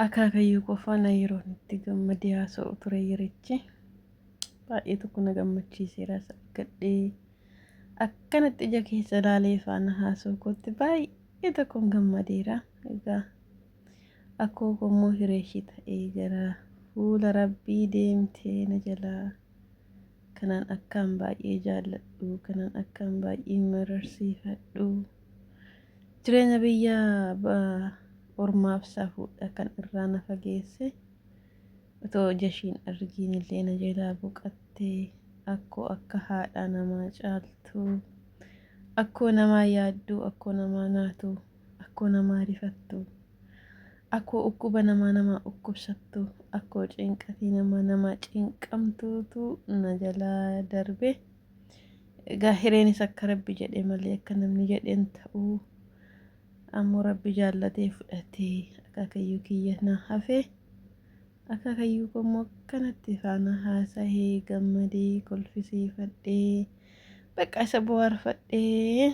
Akaakayyuu koo faana yeroon itti gammadee haasa'u ture yerichi. Baay'ee tokko na gammachiiseera isa argadhee. Akkanatti ija keessa ilaalee faana haasa'u kootti baay'ee tokkoon gammadeera. Egaa akkoo koo immoo hiree ishii ta'ee gara fuula rabbii deemtee na jalaa kanaan akkaan baay'ee jaalladhu kanaan akkaan baay'ee mararsiifadhu. Jireenya biyya ormaaf safuudha kan irraa na fageesse. Otoo ija ishiin argiin illee na jalaa boqatte. Akkoo akka haadhaa namaa caaltu. Akkoo namaa yaaddu, akkoo namaa naatu, akkoo namaa rifattu. Akkoo ukkuba namaa namaa ukkubsattu, akkoo cinqatii namaa namaa cinqamtuutu na jalaa darbe. Egaa hireenis akka rabbi jedhe malee akka namni jedhen ta'u ammoo rabbi jaallatee fudhatee akaakayyuu kiyya na hafe. Akaakayyuu koo immoo akkanatti faana haasahee gammadee kolfisiifadhee bakka isa bohaarfadhee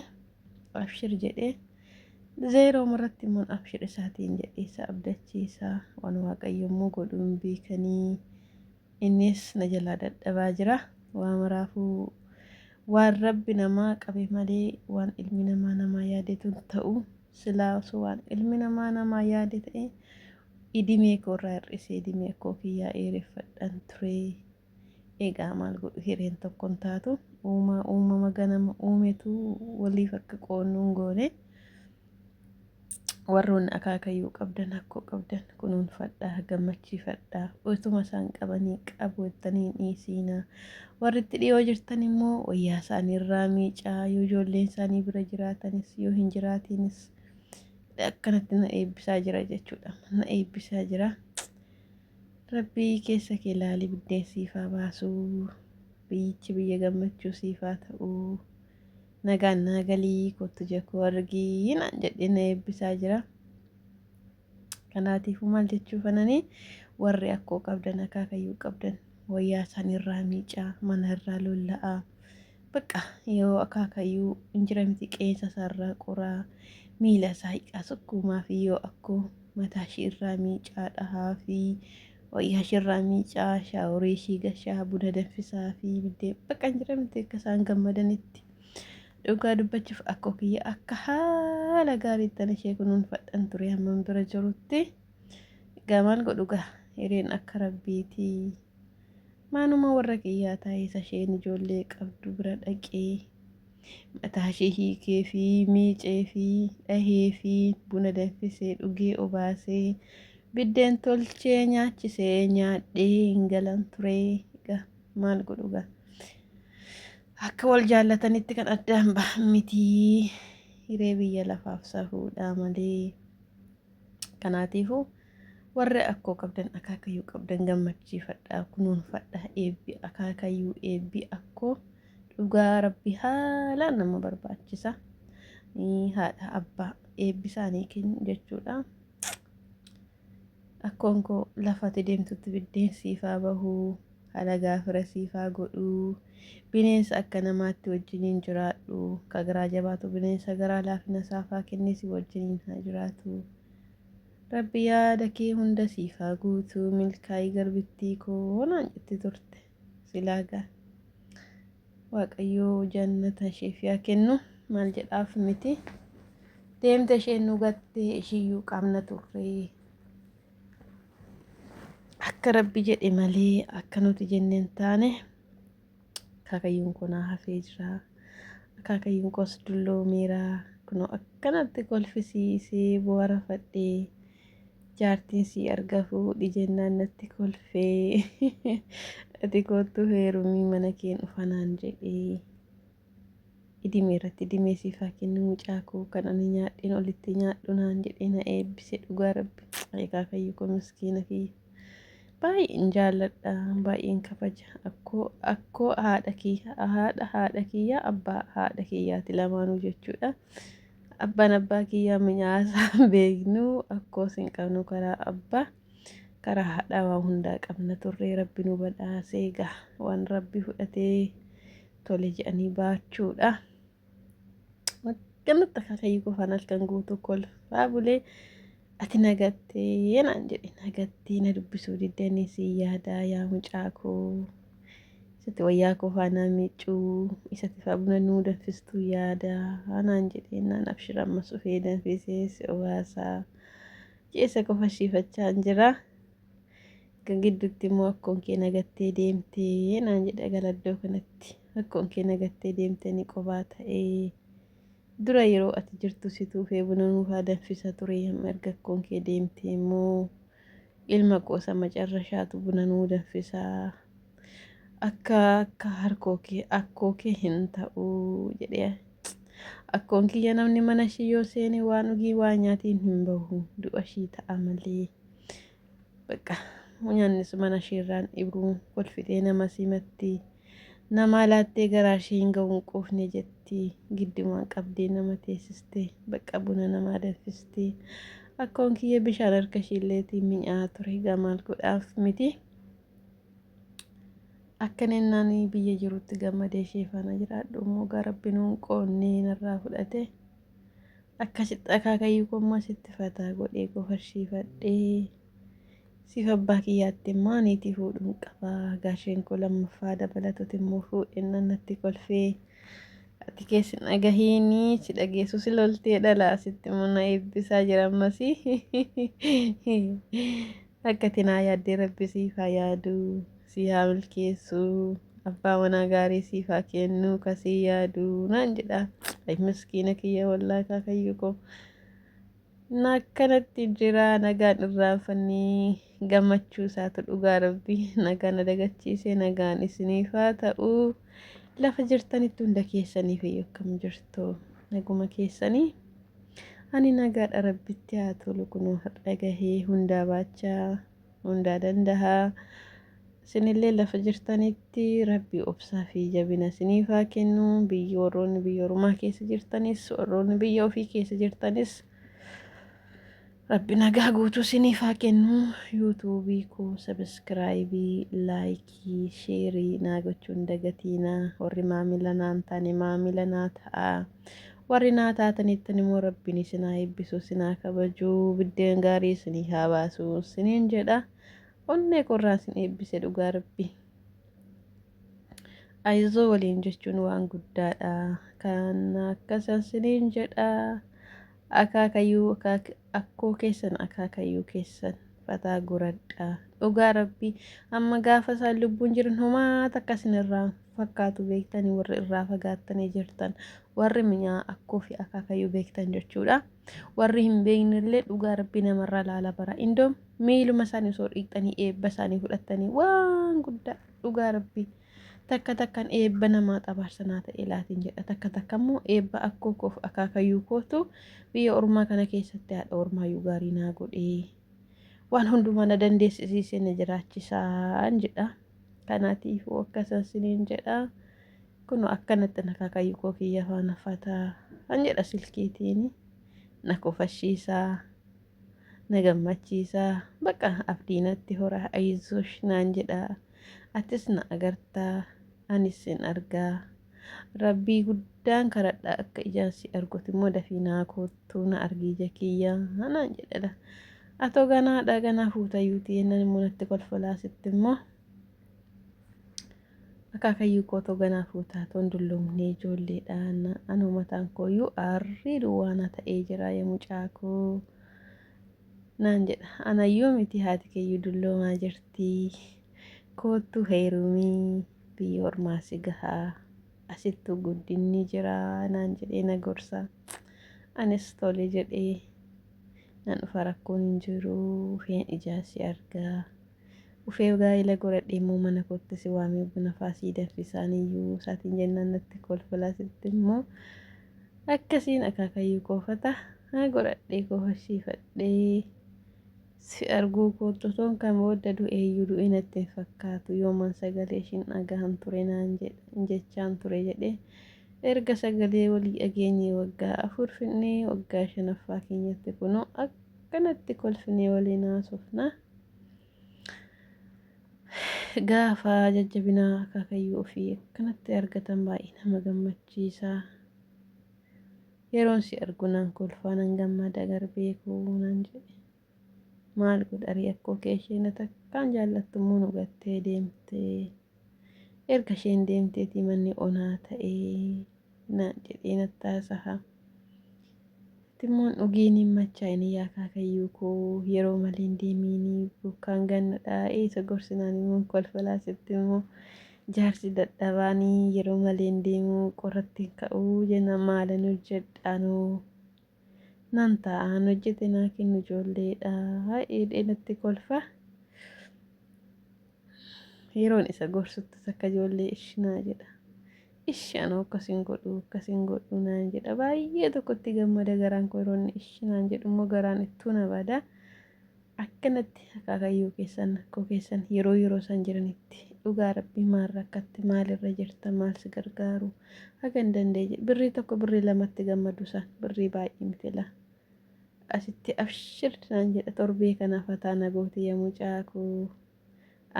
abshir jedhee zeeroo irratti immoo abshir isaatiin jedhee isa abdachiisa waan waaqayyo immoo godhu hin beekanii. Innis na jalaa dadhabaa jira. Waa maraafuu waan rabbi namaa qabe malee waan ilmi namaa namaa yaadetu hin ta'u. Silaa osoo waan ilmi namaa namaa yaade ta'e idimee koo irraa hir'isee idimee koo kiyyaa dheereffadhan ture. Egaa maal godhu hireen tokko hin taatu. Uumaa uumama ganama uumetu waliif akka qoonnu hin goone. Warroonni akaakayyuu qabdan akkoo qabdan kunuunfadhaa gammachiifadhaa utuma isaan qabanii qabu jettanii hin dhiisiinaa. Warri itti dhiyoo jirtan immoo wayyaa isaanii irraa miicaa yoo ijoolleen isaanii bira jiraatanis yoo hin jiraatiinis akkanatti na eebbisaa jira jechuudha. Na eebbisaa jira. Rabbii keessa kee ilaalii biddeen siifaa baasuu biyyichi biyya gammachuu siifaa ta'uu. Nagaan naa galii kottu ija koo argii naan jedhee na eebbisaa jira. Kanaatiifuu maal jechuu fananii warri akkoo qabdan akaakayyuu qabdan wayyaa isaanii irraa miicaa mana irraa lolla'aa bakka yoo akaakayyuu hin jira miti qeensa isaa irraa qoraa miila isaa hiqaa sukkuumaa fi yoo akkoo mataa ishii irraa miicaa dhahaa fi wayyaa ishii irraa miicaa shaaworii ishii gashaa buna danfisaa fi biddeen bakka hin jira miti akka isaan gammadanitti. Dhugaa dubbachuuf akkoo kiyya akka haala gaariittan ishee kunuunfadhan ture hamman bira jirutti. Egaa maal godhu gaa hireen akka rabbiitii. Maanuma warra kiyyaa taa'ee isa isheen ijoollee qabdu bira dhaqee mataa ishee hiikee fi miicee fi dhahee fi buna danfisee dhugee obaasee biddeen tolchee nyaachisee nyaadhee hin galan ture. Egaa maal godhu gaa. Akka wal jaallatanitti kan addaan bahan miti. Hiree biyya lafaaf safuudha malee. Kanaatiifuu warri akkoo qabdan akaakayyuu qabdan gammachiifadhaa kunuunfadhaa eebbi akaakayyuu eebbi akkoo dhugaa rabbi haalaan nama barbaachisa. Haadha abbaa eebbi isaanii kennu jechuudha. Akkoon koo lafati deemtutti biddeen siifaa bahuu, halagaa fira siifaa godhuu, bineensa akka namaatti wajjiniin jiraadhu, ka garaa jabaatu bineensa garaa laafina saafaa kennee si wajjiniin haa jiraatu. Rabbi yaada kee hunda siif haa guutu, milkaa'ii garbittii koo naan jetti turte. Silaa gaa Waaqayyoo jannata isheef yaa kennu maal jedhaaf miti. Deemte isheen nu gatte ishiyyuu qabna turre. Akka rabbi jedhe malee akka nuti jenne hin taane akaakayyuun koo naa hafee jira. Akaakayyuun koos dulloomeera. Kunoo akkanatti kolfisiisee bohaarfadhee jaartiin sii arga fuudhi jennaan natti kolfee ati koottu heerumii mana keen dhufa naan jedhee. Idimee irratti idimee siif haa kennu mucaa koo kan ani nyaadheen olitti nyaadhu naan jedhee na eebbise dhugaa rabbi. Akaakayyuu koo miskiina kiyya. Baay'een jaalladha baay'een kabaja akkoo akkoo haadha kiyya haadha haadha kiyya abbaa haadha kiyyaati lamaanuu jechuudha. Abbaan abbaa kiyyaa minyaasaa beeknu akkoos hin qabnu karaa abbaa karaa haadhaa waa hundaa qabna turree rabbi nu badhaasee egaa waan rabbi fudhatee tole jedhanii baachuudha. Akkanatti akaakayyuu qofaan halkan guutuu kolfaa bulee Ati nagattee naan jedhe nagattee na dubbisuu diddanii si yaadaa yaa mucaa koo. Isatti wayyaa koo faanaa miicuu isatti faa buna nuu danfistuu yaadaa naan jedhe naan abshir ammas dhufee danfisee si obaasaa. Jeessa kofashiifachaa jira. Kan gidduutti immoo akkoon kee nagattee deemtee naan jedhe gara iddoo kanatti. Akkoon kee nagattee deemtee ni qobaa ta'ee. Dura yeroo ati jirtu si tuufee buna nuufaa danfisa ture amma erga akkoon kee deemtee immoo ilma qoosa macarrashaatu buna nuu danfisaa. Akka akka harkoo kee akkoo kee hin ta'u jedhee. Akkoon kiyya namni mana ishii yoo seene waan dhugii waa nyaatiin hin bahu du'a ishii ta'a malee. Bakka nyaannis mana ishiirraan dhibu kolfitee nama simatti. Namaa laattee garaa ishee hin ga'u hin quufne jetti. Giddumaan qabdee nama teessiste bakka buna namaa danfisti. Akkoon kiyya bishaan harka ishiilleetiin mi'aa ture egaa maal godhaaf miti. Akkan innaan biyya jirutti gammadee ishee faana jiraadhu immoo gaa rabbi nuun qoonnee narraa fudhate. Akkasitti akaakayyuu koo immoo asitti fataa godhee kofarshiifadhee siif abbaa kiyyaatti immoo niitii fuudhuun qaba. Gaasheen koo lammaffaa dabalatuti immoo fuudhennaan natti kolfee. Ati keessi dhagahiini si dhageessu si loltee dhala asitti immoo na eebbisaa jira ammasii. Akka ati naa yaaddee rabbi siif haa yaadu, si haa milkeessu, abbaa manaa gaarii siif haa kennu, ka sii yaadu naan jedha. Ay miskiina kiyya wallaahi akaakayyuu koo. Na akkanatti jira nagaan irraanfannee gammachuu isaatu dhugaa rabbi nagaan na dagachiise nagaan isiniif haa ta'u. Lafa jirtanitti hunda keessaniif iyyuu akkam jirtu naguma keessanii. Ani nagaadha rabbitti haa tolu kunoo har'a gahee hundaa baachaa hundaa dandahaa. Isinillee lafa jirtanitti rabbi obsaa fi jabina isiniif haa kennu. Biyyi warroonni biyya ormaa keessa jirtanis warroonni biyya ofii keessa jirtanis rabbi nagaa guutuu isiniif haa kennu. Yuutuubii koo sabiskiraayibii, laayikii, sheerii naa gochuun dagatiinaa. Warri maamila naan taane maamila naa ta'a. Warri naa taatanittan immoo rabbiin isin haa eebbisu, isin haa kabaju, biddeen gaarii isinii haa baasu isiniin jedha. Onnee korraa isin eebbise dhugaa rabbi. Ayizoo waliin jechuun waan guddaadha. Kan akkasan isiniin jedha. Akaakayyuu akkoo keessan akaakayyuu keessan fataa guradha. Dhugaa rabbi amma gaafa isaan lubbuun jiran homaa takka isinirraa fakkaatu beektanii warri irraa fagaattanii jirtan warri minyaa akkoo fi akaakayyuu beektan jechuudha. Warri hin beeknellee dhugaa rabbii namarraa laala bara. Indoom miiluma isaanii osoo dhiqxanii eebba isaanii fudhattanii waan guddaa dhugaa rabbii. Takka takkan eebba namaa xabaarsanaa ta'e laatiin jedha. Takka takka immoo eebba akkoo koof akaakayyuu kootu biyya ormaa kana keessatti haadha ormaayyuu gaarii naa godhee waan hundumaa na dandeessisiisee na jiraachisaan jedha. Kanaatiifuu akkasan siniin jedha. Kun akkanatti na akaakayyuu koo kiyya faana fataa an jedha silkiitiin na kofashiisaa na gammachiisaa bakka abdii natti hora ayizosh naan jedha. Atis na agartaa anis sin argaa. Rabbii guddaan karadha akka ijaan si arguti immoo dafii naa koottuu na argii ija kiyya naan jedhedha. Atoo ganaadha ganaa fuutayyuuti jennaan immoo natti kolfolaa sitti immoo. Akaakayyuu kootoo ganaa fuutaa toon dulloomnee ijoolleedhaan anuu mataan kooyyuu aarrii duwwaa na ta'ee jira ya mucaa koo naan jedha. Anayyuu miti haati keeyyuu dulloomaa jirti. Koottuu heerumii biyya ormaa si gahaa asittuu guddinni jira naan jedhee na gorsa. Anis tole jedhee nan dhufa rakkoon hin jiru ufeen ijaa si argaa. Ufee gaa'ela godhadhee immoo mana kootti si waamee buna faa sii danfisaan iyyuu isaatiin jennaan natti kolfalaa sitti immoo akkasiin akaakayyuu koofata godhadhee kofashiifadhee si arguu kootu otoon kan booda du'eeyyuu du'e natti hin fakkaatu yooman sagalee ishiin dhagahan ture naan jechaan ture jedhee erga sagalee walii dhageenye waggaa 4 fidnee waggaa 5ffaa keenyatti kunoo akkanatti kolfinee waliin haasofna. Gaafa jajjabinaa akaakayyuu ofii akkanatti argatan baay'ee nama gammachiisa. Yeroon si argu nan kolfaa nan gammada garbee koo naan jedhe. Maal godharii akkoo kee isheen takkaan jaallattu immoo nu gattee deemtee. Erga isheen deemteetii manni onaa ta'ee naan jedhee natti haasa'a. Timmoon dhugiin hin machaa'in yaa akaakayyuu koo yeroo malee hin deemiinii bokkaan ganna dha'ee isa gorsinaan immoo kolfalaa sitti immoo jaarsi dadhabaanii yeroo malee hin deemuu qorratti hin ka'uu jenna maalan hojjedhaanoo nan taa'aan hojjete naa kennu ijoolleedha jedhee natti kolfa. Yeroon isa gorsuttis akka ijoollee ishi naa jedha. Ishi anoo akkas hin godhu akkas hin godhu naan jedha. Baay'ee tokkotti gammada garaan koo yeroo inni ishi naan jedhu immoo garaan ittuu na bada. Akkanatti akaakayyuu keessan akkoo keessan yeroo yeroo isaan jiranitti dhugaa rabbii maal rakkatte maalirra jirta maal si gargaaru haga hin dandeenye birrii tokko birrii lamatti gammadu isaan birrii baay'ee miti laa. Asitti abshir naan jedha torbee kana fataa na goote yaa mucaa koo.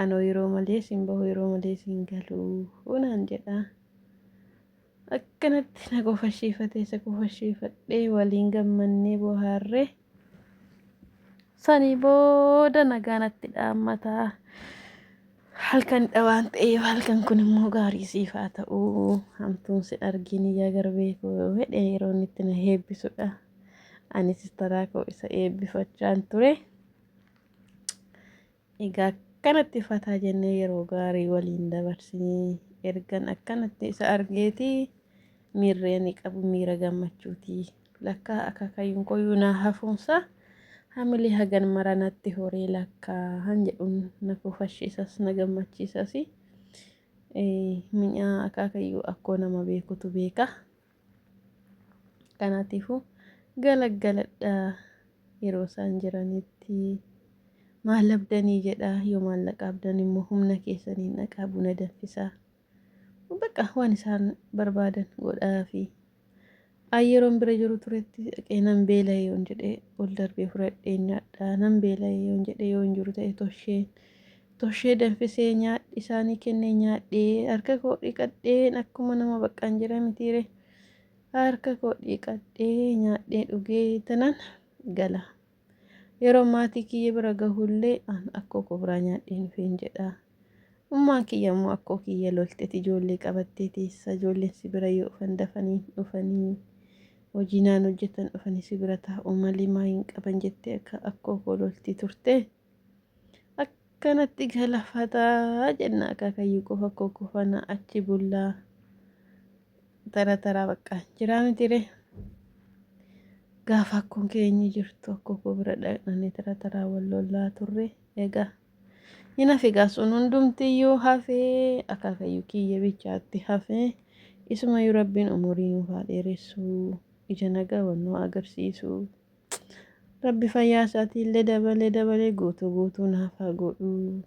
Anoo yeroo malee sin bahu yeroo malee sin galu naan jedha. Akkanatti na kofashiifatee isa kofashiifadhee waliin gammannee bohaarree. Sanii booda nagaa natti dhaammata. Halkanidha waan ta'eef halkan kun immoo gaarii siif haa ta'u. Hamtuun sin argin yaa garbee koo jedhee yeroo inni itti na eebbisudha. Anis taraa koo isa eebbifachaan ture. Egaa akkanatti fataa jennee yeroo gaarii waliin dabarsinee ergan akkanatti isa argeeti miirri ani qabu miira gammachuuti. Lakkaa akaakayyuun koyyuu naa hafuunsa hamilee hagan mara natti horee lakkaa han jedhuun na kofashiisas na gammachiisas. Mi'aa akaakayyuu akkoo nama beekutu beeka. Kanaatiifuu galaggaladha yeroo isaan jiranitti maal abdanii jedha yoo maallaqa abdan immoo humna keessaniin dhaqaa buna danfisaa. Bakka waan isaan barbaadan godhaafi. An yeroon bira jiru turetti dhaqee nan beela'e yoon jedhe ol darbee fudhadhee nyaadha. Nan beela'e yoon jedhe yoo hin jiru ta'e toshee toshee danfisee nyaadhi isaanii kennee nyaadhee harka koo dhiqadheen akkuma nama baqqaan jira mitiire harka koo dhiqadhee nyaadhee dhugee tanan gala. Yeroo maatii kiyya bira gahullee an akkoo koo biraa nyaadheen dhufeen jedha. Ummaan kiyya immoo akkoo kiyya lolteeti ijoollee qabattee teessa ijoolleen si bira yoo dhufan dafanii dhufanii hojii naan hojjetan dhufanii si bira taa'u malee maa hin qaban jettee akka akkoo koo loltii turte. Akkanatti galafataa jenna akaakayyuu qofa akkoo kofana achi bullaa tara taraa bakka jiraa mitiree. Gaafa akkoon keenyi jirtu akkoo koo bira dhaqnanii tara taraa wal lollaa turre egaa. Hin hafe egaa sun hundumtiyyuu hafee akaakayyuu kiyya bichaatti hafee isumayyuu rabbiin umurii nuuf haa dheeressu ija nagaa wal nu agarsiisu. Rabbi fayyaa isaatiillee dabalee dabalee guutuu guutuu naaf haa godhu.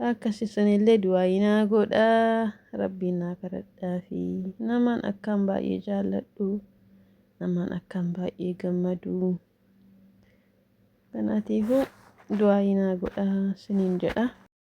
Akkasi sunillee du'aayii naa godhaa rabbiin naa kadhadhaa fi namaan akkaan baay'ee jaalladhu namaan akkaan baay'ee gammadu. Kanaatiifuu du'aayii naa godhaa siniin jedha.